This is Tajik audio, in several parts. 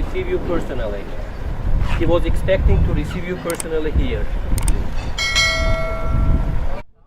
Receive you personally. He was expecting to receive you personally here.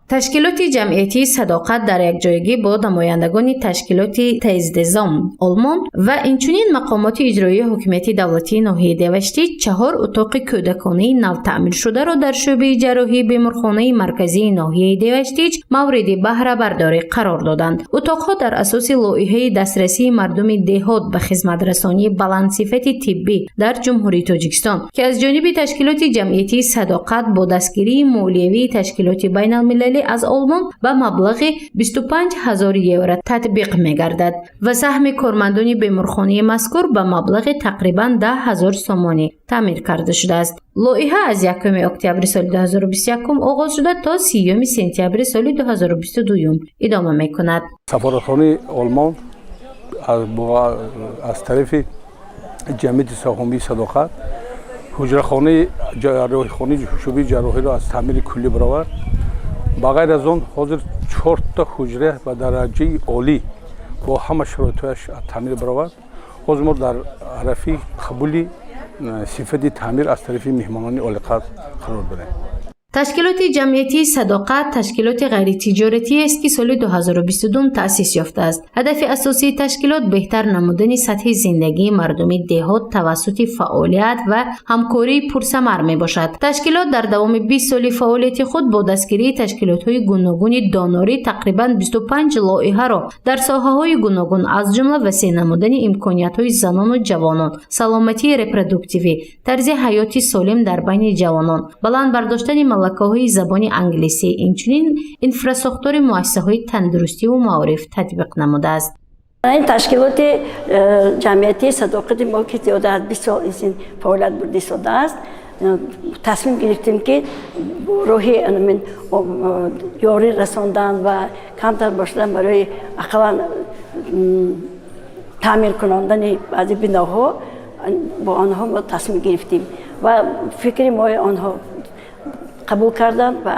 Ташкилоти ҷамъиятии «Садоқат» дар якҷоягӣ бо намояндагони ташкилоти Тездезом Олмон ва инчунин мақомоти иҷроии ҳокимияти давлатии ноҳияи Деваштич чаҳор утоқи кӯдаконаи навтаъмиршударо дар шӯъбаи ҷарроҳии беморхонаи марказии ноҳияи Деваштич мавриди баҳрабардорӣ қарор доданд. Утоқҳо дар асоси лоиҳаи дастрасии мардуми деҳот ба хизматрасонии баландсифати тиббӣ дар Ҷумҳурии Тоҷикистон, ки аз ҷониби ташкилоти ҷамъиятии «Садоқат» бо дастгирии молиявии ташкилоти байналмилалӣ аз Олмон ба маблағи 25 ҳазор евро татбиқ мегардад ва саҳми кормандони беморхонаи мазкур ба маблағи тақрибан 10 ҳазор сомонӣ таъмир карда шудааст. Лоиҳа аз 1 октябри соли 2021 оғоз шуда, то 30 сентябри соли 2022 идома мекунад. Сафоратхонаи Олмон аз тарафи ҷамъияти саҳомии «Садоқат» ҳуҷрахонаи ҷарроҳихонаи шӯъбаи ҷарроҳиро аз таъмири куллӣ баровард. Ба ғайр аз он, ҳозир чорта ҳуҷра ба дараҷаи олӣ бо ҳама шароитҳояш таъмир баровард. Ҳозир мо дар арафаи қабули сифати таъмир аз тарафи меҳмонони олиқадр қарор дорем. Ташкилоти ҷамъиятии «Садоқат» ташкилоти ғайритиҷоратиест, ки соли 2022 таъсис ёфтааст. Ҳадафи асосии ташкилот беҳтар намудани сатҳи зиндагии мардуми деҳот тавассути фаъолият ва ҳамкории пурсамар мебошад. Ташкилот дар давоми 20 соли фаъолияти худ бо дастгирии ташкилотҳои гуногуни донорӣ тақрибан 25 лоиҳаро дар соҳаҳои гуногун, аз ҷумла васеъ намудани имкониятҳои занону ҷавонон, саломатии репродуктивӣ, тарзи ҳаёти солим дар байни ҷавонон, баланд бардоштани малакаҳои забони англисӣ, инчунин инфрасохтори муассисаҳои тандурустиву маориф татбиқ намудааст. Ин ташкилоти ҷамъиятии «Садоқати» мо, ки зиёда аз 20 сол ин фаъолият бурда истодааст, тасмим гирифтем, ки роҳи ёрӣ расондан ва камтар бошадан барои ақаллан таъмир кунондани баъзе биноҳо бо онҳо мо тасмим гирифтем ва фикри мои онҳо қабул карданд ва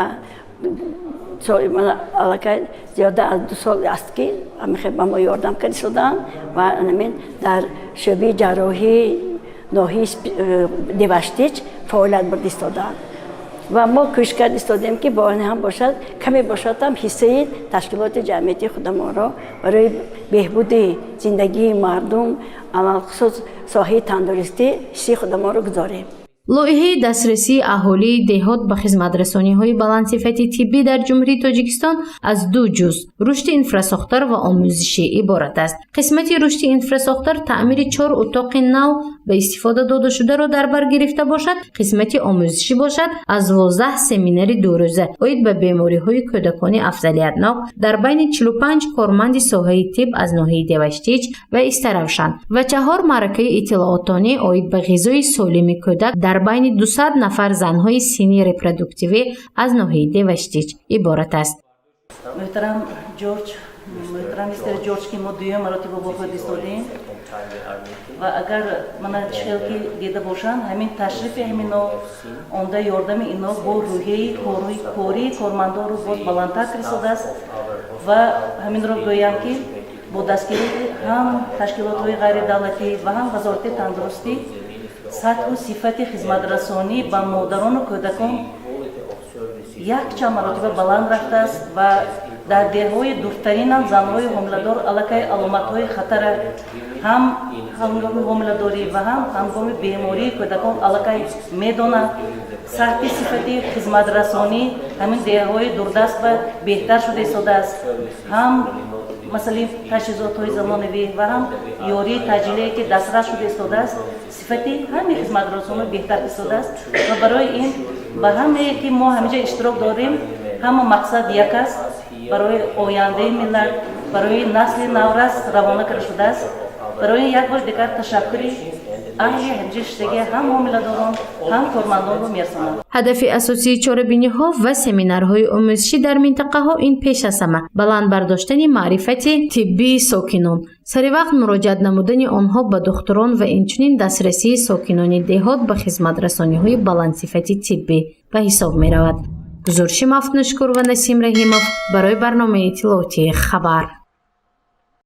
аллакай зиёда аз 2 сол аст, ки ба мо ёрдам карда истоданд ва ҳамин дар шӯъбаи ҷарроҳии ноҳияи Деваштич фаъолият бурда истодаанд ва мо кӯшиш карда истодем, ки бо он ҳам бошад, каме бошад ҳам, ҳиссаи ташкилоти ҷамъиятии худамонро барои беҳбуди зиндагии мардум, алалхусус соҳаи тандурустӣ, ҳиссаи худамонро гузорем. Лоиҳаи дастрасии аҳолии деҳот ба хизматрасониҳои баландсифати тиббӣ дар Ҷумҳурии Тоҷикистон аз ду ҷузъ: рушди инфрасохтор ва омӯзишӣ иборат аст. Қисмати рушди инфрасохтор таъмири чор утоқи нав ба истифода додашударо дар бар гирифта бошад, қисмати омӯзишӣ бошад, аз 12 семинари дурӯза оид ба бемориҳои кӯдакони афзалиятнок дар байни 45 корманди соҳаи тиб аз ноҳияи Деваштич ва Истаравшан ва чаҳор маъракаи иттилоотонӣ оид ба ғизои солими кӯдак дар байни 200 нафар занҳои синни репродуктивӣ аз ноҳияи Деваштич иборат аст. Муҳтарам Ҷорҷ, муҳтарам мистер Ҷорҷ, ки мо дуюм маротиба бо худ истодем ва агар мана чихел ки дида бошанд, ҳамин ташрифи ҳамино омда, ёрдами ино бо рӯҳияи кории кормандонро боз баландтар кардистодааст. Ва ҳаминро гӯям, ки бо дастгирии ҳам ташкилотҳои ғайридавлатӣ ва ҳам Вазорати тандурустӣ сатҳу сифати хизматрасонӣ ба модарону кӯдакон якчанд маротиба баланд рафтааст ва дар деҳҳои дуртаринам занҳои ҳомиладор аллакай аломатҳои хатара ҳам ҳангоми ҳомиладорӣ ва ҳам ҳангоми бемории кӯдакон аллакай медонанд. Сатҳи сифати хизматрасонӣ ҳамин деҳҳои дурдаст ва беҳтар шуда истодааст, ҳам масъалаи таҷҳизотҳои замонавӣ ва ҳам ёрии таъҷилие, ки дастрас шуда истодааст, сифати ҳамин хизматрасонӣ беҳтар истодааст. Ва барои ин ба ҳамае, ки мо ҳаминҷа иштирок дорем, ҳама мақсад як аст: барои ояндаи миллат, барои насли наврас равона карда шудааст. Барои як бор дигар ташаккури аҳли ҳамҷа шиштагӣ, ҳам ҳомиладорон, ҳам кормандонро мерасонам. Ҳадафи асосии чорабиниҳо ва семинарҳои омӯзишӣ дар минтақаҳо ин пеш аз ҳама баланд бардоштани маърифати тиббии сокинон, саривақт муроҷиат намудани онҳо ба духтурон ва инчунин дастрасии сокинони деҳот ба хизматрасониҳои баландсифати тиббӣ ба ҳисоб меравад. Гузориши Мафтуншукур ва Насим Раҳимов барои барномаи иттилоотии «Хабар».